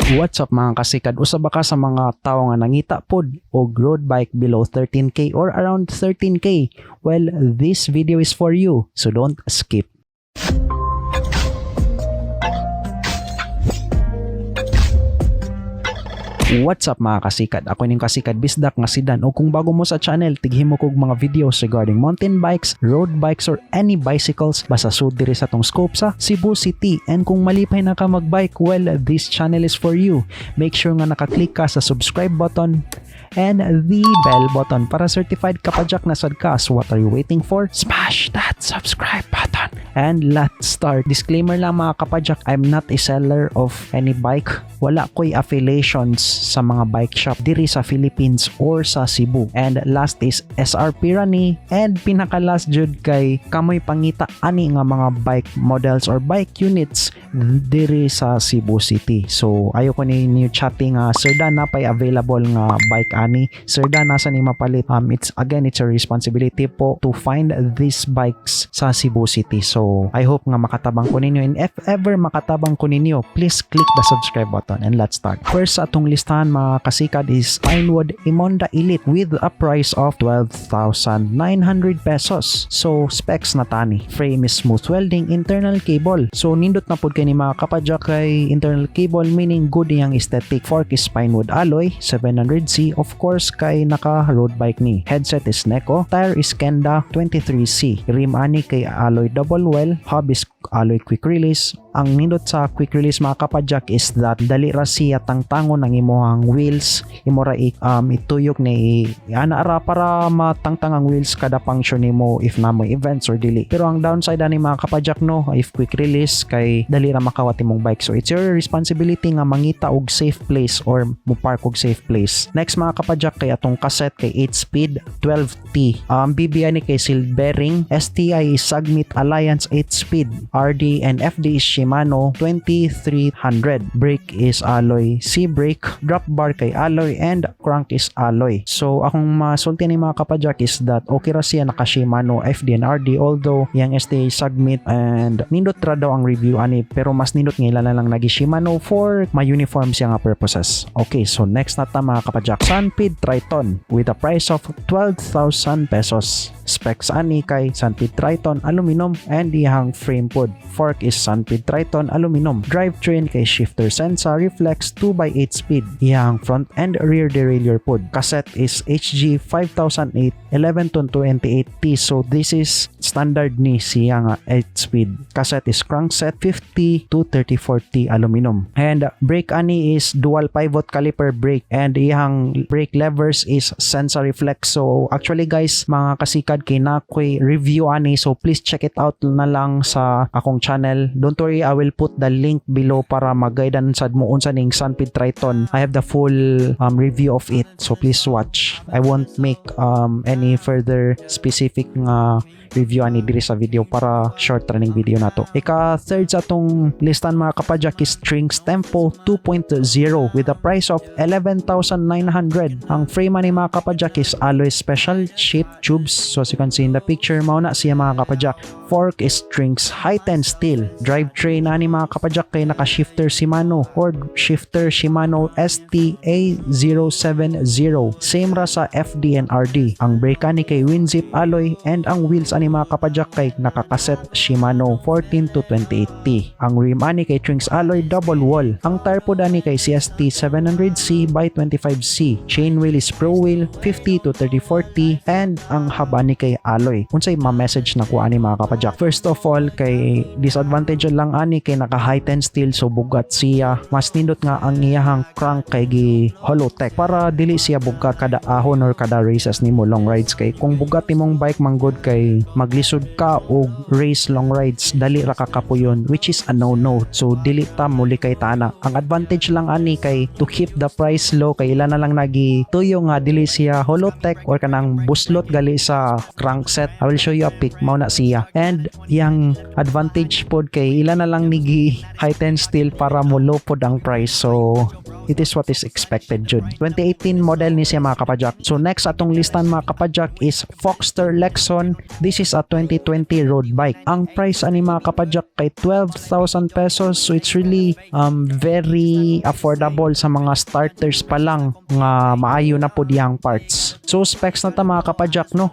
What's up, mga kasikad? Usa ba ka sa mga tao nga nangita pod og road bike below 13K or around 13K? Well, this video is for you, so don't skip. What's up, mga kasikad? Ako ning kasikad bisdak nga si Dan, o kung bago mo sa channel, tighimo kog mga videos regarding mountain bikes, road bikes or any bicycles basta sud diri sa tong scope sa Cebu City. And kung malipay na ka magbike, well, this channel is for you. Make sure nga nakaklik ka sa subscribe button and the bell button para certified kapadyak na sad ka. So what are you waiting for? Smash that subscribe button and let's start. Disclaimer lang, mga kapadyak, I'm not a seller of any bike. Wala ko'y affiliations sa mga bike shop diri sa Philippines or sa Cebu. And last is SRP ra ni, and pinaka last jud kay kamoy pangita ani nga mga bike models or bike units diri sa Cebu City. So ayo ko ni new chatting nga, "Sir Dan, napay available nga bike ani? Sir Dan, nasa ni mapalit?" It's again, it's a responsibility po to find these bikes sa Cebu City. So I hope nga makatabang ko ninyo, and if ever makatabang ko ninyo, please click the subscribe button and let's start. First sa atong listahan, mga kasikad, is Pinewood Emonda Elite with a price of 12,900 pesos. So specs na tani. Frame is smooth welding, internal cable. So nindot na pud kay ni, mga kapadyak, kay internal cable meaning good iyang aesthetic. Fork is Pinewood Alloy 700C, of course kay naka road bike ni. Headset is Neco, tire is Kenda 23C. Rim ani kay alloy double well, hub is alloy quick release. Ang nindot sa quick release, mga kapadyak, is that dali ra siya tangtangon ang imuhang wheels. Imo ra ituyok ni ana ra para matangtang ang wheels kada function nimo if na mo events or dili. Pero ang downside ani, mga kapadyak, no, if quick release kay dali ra makawat imong bike. So it's your responsibility nga mangita og safe place or mo park og safe place. Next, mga kapadyak, kay atong cassette kay 8 speed 12T. BB ani kay sealed bearing, STI is Sagmit Alliance 8 speed, RD and FD is Shimano 2300. Brake is alloy C brake, drop bar kay alloy and crank is alloy. So akong masulti ni, mga kapadyak, is that okay ra siya naka Shimano FD and RD, although yang STI Sagmit and nindot ra daw ang review ani, pero mas nindot nga ila na lang nagi Shimano for ma-uniform siya nga purposes. Okay, so next na ta, mga kapadyak. Sunpeed Triton with a price of 12,000 pesos. Specs ani kay Sunpeed Triton aluminum and iyang frame pod. Fork is Sunpeed Triton aluminum. Drivetrain kay shifter Sensa Reflex 2x8 speed. Iyang front and rear derailleur pod. Cassette is HG 5008 11 to 28T. So this is standard ni siya nga 8 speed. Cassette is crankset 50 to 34T aluminum. And brake ani is dual pivot caliper brake and iyang brake levers is Sensa Reflex. So actually guys, mga kasikad, kay naa ko'y review ani, so please check it out na lang sa akong channel. Don't worry, I will put the link below para mag-guidance sad mo unsa ning Sunpeed Triton. I have the full review of it. So please watch. I won't make any further specific nga review ani diri sa video para short running video na to. Ika third sa atong listan, mga kapadyak, is Trinx Tempo 2.0 with a price of 11,900. Ang frame ani, mga kapadyak, is alloy special shaped tubes. So as you can see in the picture, mao na siya, mga kapadyak. Fork is Trinx High 10 steel. Drivetrain ani, mga kapadyak, kay naka shifter Shimano or shifter Shimano STA070. Same ra sa FD and RD. Ang brake ani kay Winzip alloy and ang wheels ani, mga kapadyak, kay naka-cassette Shimano 14 to 28T. Ang rim ani kay Trinx alloy double wall. Ang tire pod ani kay CST 700C by 25C. Chain wheel is Pro Wheel 50 to 34T and ang hub ani kay alloy. Unsay ma-message na ko ani, mga kapadyak? First of all, kay disadvantage lang ani kay naka high 10 steel, so bugat siya. Mas nindot nga ang iyahang crank kay gi hollow tech para dili siya bugat kada ahon or kada races nimo, long rides, kay kung bugat imong bike manggod kay maglisod ka og race, long rides, dali ra ka kapuyon, which is a no-no. So dili ta muli kay tana. Ang advantage lang ani kay to keep the price low kay ila na lang nagi tuyo nga dili siya hollow tech or kanang buslot gali sa crankset. I will show you a pic. Mao na siya. And yang advantage pod kay ila na lang nigi high 10 steel para mo low pod ang price. So It is what is expected jud. 2018 model ni siya, mga kapadyak. So next atong listan, mga kapadyak, is Foxter Lexon. This is a 2020 road bike. Ang price ani, mga kapadyak, kay 12,000 pesos. So it's really very affordable sa mga starters pa lang nga maayo na pod iyang parts. So specs na ta, mga kapadyak, no.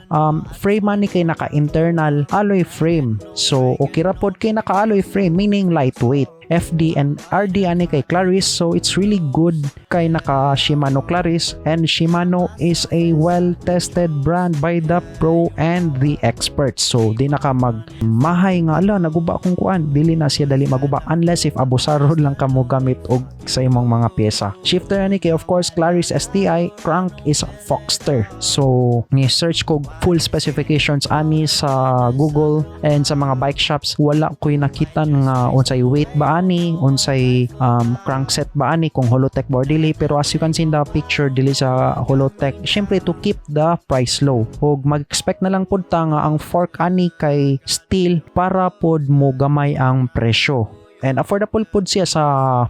Frame ani kay naka-internal alloy frame. So okay ra pod kay naka-alloy frame, meaning lightweight. FD and RD ani kay Claris, so it's really good kay naka Shimano Claris, and Shimano is a well tested brand by the pro and the experts. So di na ka mag mahay nga ala, naguba akong kuan. Dili na siya dali maguba unless if abusado lang ka mo gamit og sa imong mga pyesa. Shifter ani kay, of course, Claris STI. Crank is Foxter. So ni search ko full specifications ani sa Google and sa mga bike shops, wala ko'y nakita nga unsay weight ba ani, unsay crankset ba ani, kung Hollowtech ba or dili. Pero as you can see in the picture, dili sa Hollowtech, syempre to keep the price low. Ug mag-expect na lang pud ta nga ang fork ani kay steel para pod mo gamay ang presyo. And affordable pod siya sa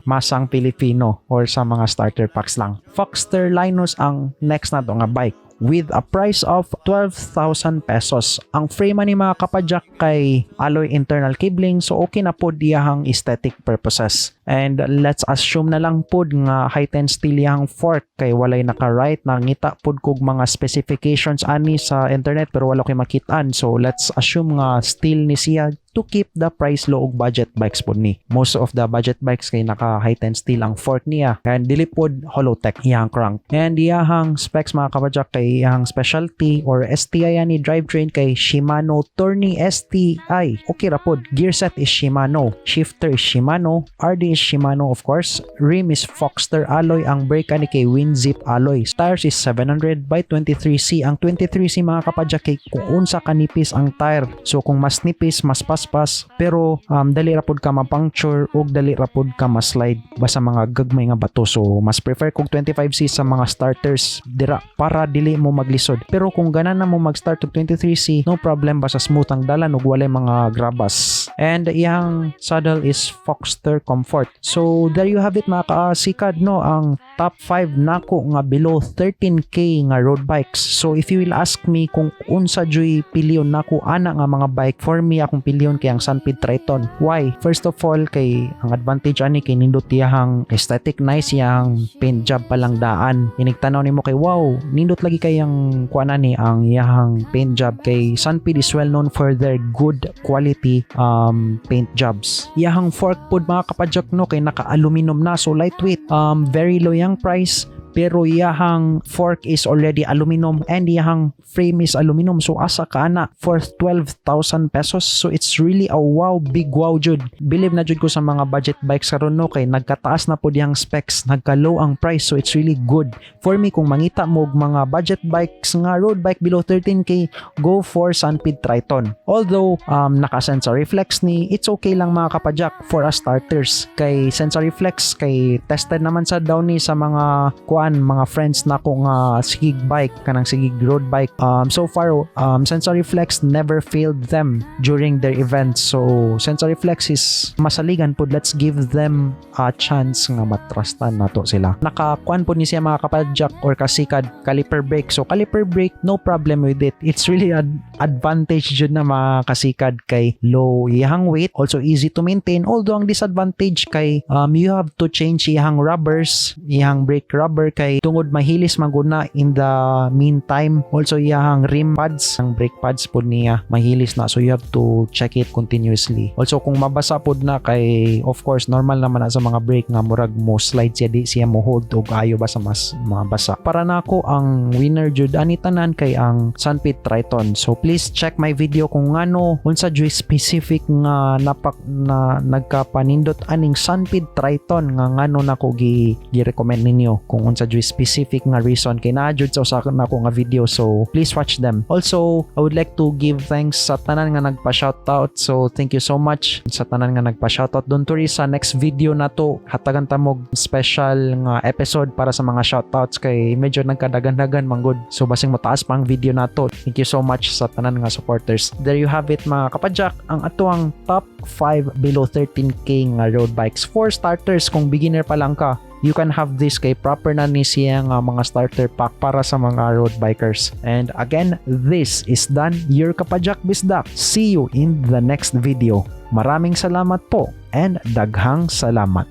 masang Pilipino or sa mga starter packs lang. Foxter Linus ang next nato nga bike with a price of 12,000 pesos. Ang frame ani, mga kapadyak, kay alloy internal cabling, so okay na pod iyahang aesthetic purposes. And let's assume na lang pod nga high ten steel iyang fork kay walay naka-right. Nangita pod kog mga specifications ani sa internet pero wala koy makitaan. So let's assume nga steel ni siya to keep the price low og budget bikes pod ni. Most of the budget bikes kay naka high ten steel ang fork niya. And dili pod Hollowtech iyang crank. And iyahang specs, mga kapadyak, kay iyang specialty or STI ani drivetrain kay Shimano Tourney STI. Okay ra pod. Gear set is Shimano. Shifter is Shimano. RD is Shimano, of course. Rim is Foxter alloy. Ang brake ani kay Winzip alloy. Tires is 700 by 23C. Ang 23C, mga kapadyak, kay kung unsa kanipis ang tire. So kung mas nipis, mas paspas, pero dali ra pod ka ma-puncture ug dali ra pod ka ma-slide basta mga gagmay nga bato. So mas prefer kog 25C sa mga starters dira para dili mo maglisod. Pero kung gana na mo mag-start og 23C, no problem basta smooth ang dalan ug walay mga grabas. And iyang saddle is Foxter Comfort. So there you have it, mga kasikad, no, ang top 5 nako nga below 13K nga road bikes. So if you will ask me kung unsa juy pilion nako ana nga mga bike, for me, akong pilion kay ang Sunpeed Triton. Why? First of all, kay ang advantage ani kay nindot iyahang aesthetic, nice iyang paint job pa lang daan. Inig tanaw nimo kay wow, nindot lagi kay ang kuan ani, ang iyahang paint job, kay Sunpeed is well known for their good quality paint jobs. Iyahang fork pod, mga kapadyak, no, kay naka-aluminum na, so lightweight. Very low yang price pero iyahang fork is already aluminum and iyahang frame is aluminum, so asa ka ana for 12,000 pesos? So it's really a wow, big wow jud. Believe na jud ko sa mga budget bikes karon, no, kay nagkataas na pod iyang specs, nagka-low ang price, so it's really good for me. Kung mangita mo og mga budget bikes nga road bike below 13K, go for Sunpeed Triton. Although naka Sensory Flex ni, it's okay lang, mga kapadyak, for us starters, kay Sensory Flex kay tested naman sa daw ni sa mga kuan, mga friends na ko nga sigig bike, kanang sigig road bike. So far, Sensory Flex never failed them during their events, so Sensory Flex is masaligan pod. Let's give them a chance nga matrustan nato sila. Naka kuan pod ni siya, mga kapadyak or kasikad, caliper brake. So caliper brake, no problem with it. It's really an advantage jud na, mga kasikad, kay low iyang weight, also easy to maintain, although ang disadvantage kay you have to change iyang rubbers, iyang brake rubber, kay tungod mahilis maguna in the meantime. Also iyang rim pads, ang brake pads pod niya mahilis na, so you have to check it continuously. Also kung mabasa pod na kay, of course, normal naman na sa mga brake nga murag mo slide siya, di siya mo hold og ayo ba sa mas mabasa. Para nako, ang winner jud ani tanan kay ang Sunpeed Triton. So please check my video kung ngano, unsa jud specific nga napak na nagkapanindot aning Sunpeed Triton nga ngano nako gi gi-recommend ninyo, kung unsa jud specific nga reason, kay naa jud sa usa nako nga video, so please watch them. Also, I would like to give thanks sa tanan nga nagpa-shoutout. So thank you so much sa tanan nga nagpa-shoutout. Don't worry, sa next video na to hatagan ta mo special nga episode para sa mga shoutouts kay medyo nagkadagan-dagan manggod, so basing motaas pa ang video na to. Thank you so much sa tanan nga supporters. There you have it, mga kapadyak, ang atuang top 5 below 13K nga road bikes for starters kung beginner pa lang ka. You can have this kay proper na ni siya nga mga starter pack para sa mga road bikers. And again, this is Dan, your Kapadyak Bisdak. See you in the next video. Maraming salamat po and daghang salamat.